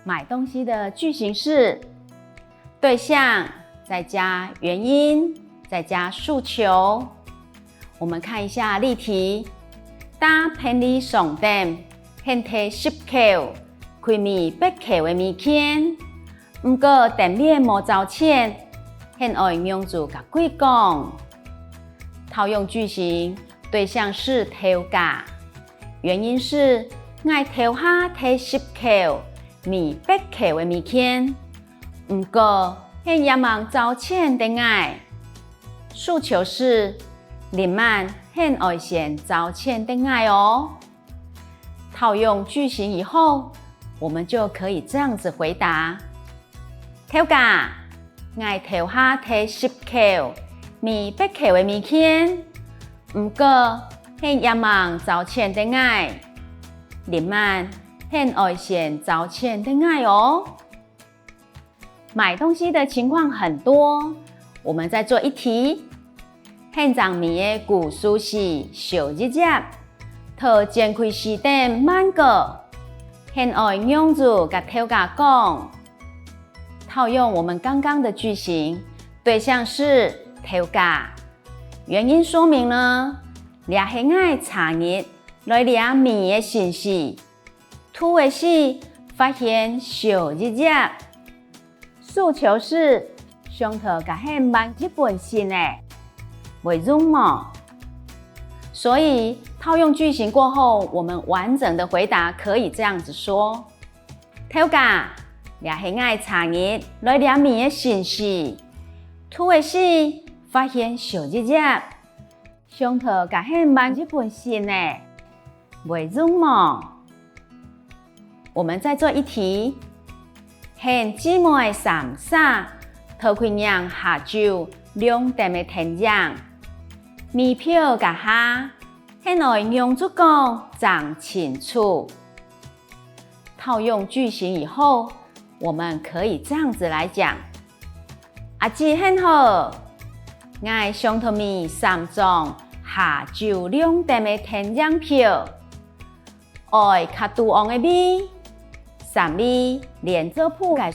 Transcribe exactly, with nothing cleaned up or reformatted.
買東西的句型是對象，再加原因，再加訴求。我們看一下例題：在便利商店，𠍲提十箍，貴米八箍个物件，毋過店員無找錢，𠍲愛仰子佮佢講。套用句型，對象是頭家，原因是𠊎頭下提十箍，米八箍个物件，毋過𠍲也吂找錢分𠊎。訴求是，這滿𠍲愛先找錢分𠊎哦。套用句型以後，我們就可以這樣子回答：頭家，𠊎頭下提十箍，米八箍个物件，毋過𠍲也吂找錢分𠊎。這滿𠍲愛先找錢分𠊎哦。買東西的情況很多，我們再做一題。𠍲正買个古書係燒一頁，在展櫃區頂吂過，𠍲愛仰子佮頭家講。套用我們剛剛的句型，對象是頭家。原因說明呢，這係𠊎昨日來這買个新書， 揬个時發現少一頁。訴求是，想討佮𠍲換一本新个，會用無？所以，套用句型過後，我們完整的回答可以這樣子說：頭家，這係𠊎昨日來這買个新書，揬个時發現少一頁， 想討佮𠍲換一本新个，會用無？我們再做一題。𠍲姊妹三儕討去䀴下晝兩點个電影，買票該下，𠍲愛仰子講正清楚。 套用句型以後，我們可以這樣子來講：阿姊你好，𠊎想討買三張下晝兩點个電影票，愛較肚昂个位，三位連做伙个。